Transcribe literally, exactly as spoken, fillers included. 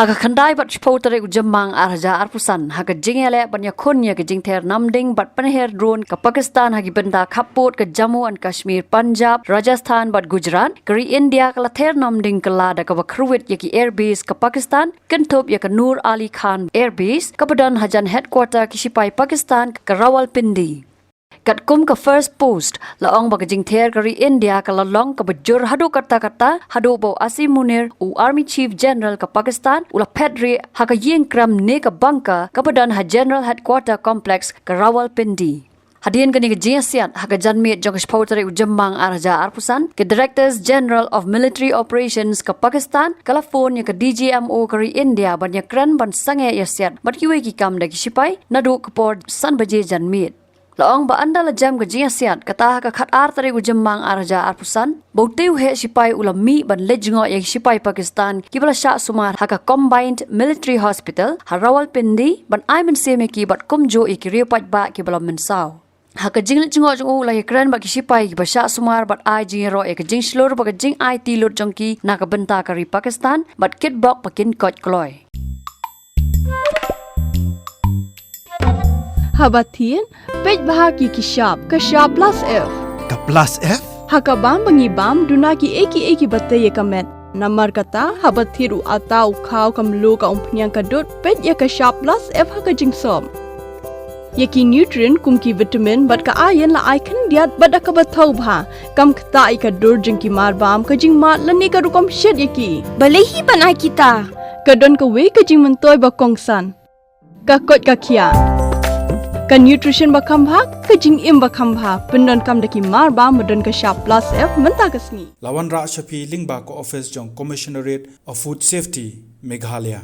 Ha ka khyndai bad shiphew tarik u Jymmang ar hajar arphew san, ha ka jingïaleh ban ïakhun ïa ka jingther namding bad pynher drone ka Pakistan ha ki bynta khappud ka Jammu and Kashmir, Punjab, Rajasthan bad Gujarat, ka ri India ka la ther namding kylla da kaba kyrwit ïa ki airbase ka Pakistan, kynthup ïa ka Nur Ali Khan Airbase, kaba don hajan headquarter ki shipai Pakistan ka Rawalpindi. Katkum ka First Post, la ong ba ka jingther ka ri India ka la long kaba jur haduh katta katta, haduh ba u Asim Munir, u Army Chief General ka Pakistan, u la phet rieh ha ka ïing krem ne ka bunker kaba don ha General Headquarter Complex ka Rawalpindi. Hadien kane ka jingïasiat, ha ka janmiet jong ka shiphew tarik u Jymmang ar hajar arphew san, ka Directors General of Military Operations ka Pakistan ka la phone ïa ka D G M O ka ri India ban ïakren ban sangeh ïasiat bad kiwei ki kam da ki shipai naduh ka por san baje janmiet. La ong ba ynda la jem ka jingïasiat, kata ha ka khatar tarik u Jymmang ar hajar arphew san, ba utei u heh shipai u la mih ban leit jngoh ïa ki shipai Pakistan kiba la shah sumar ha ka Combined Military Hospital ha Rawalpindi ban ai mynsiem ïa ki bad kumjuh ïa ki riew paidbah kiba la mynsaw. Ha ka jingleit jngoh jong u, u la ïakren bad ki shipai kiba shah sumar bad ai jingïaroh ïa ka jingshlur bad ka jingaiti lut jong ki na ka bynta ka ri Pakistan bad kitbok ba kin koit kloi. Haba thied, peit bha ki ki shap, ka shap plus F. Ka plus F? Ha ka bam ba ngi bam, duna kiei kiei kiba tei ïa ka met. Namar kata, haba thied u atta, u khaw, ka mluh, ka umphniang, ka dud, peit ïa ka shap plus F ha ka jingsop. Ïa ki nutrient kum ki vitamin bad ka iron la ai khyndiat bad da kaba thaw bha. Kam ktah ïa ka dur jong ki marbam, ka jingmad lane ka rukom shet ïa ki. Balei hi ban ai kita? Ka don kawei ka jingmyntoi ba kongsan. Ka koit ka khiah. Ka nutrition ba kham bha, ka jingim ba kham bha. Pyndonkam da ki marbam ba don ka shap plus F mynta ka sngi. La wanrah sha phi lyngba ka office jong Commissionerate of Food Safety, Meghalaya.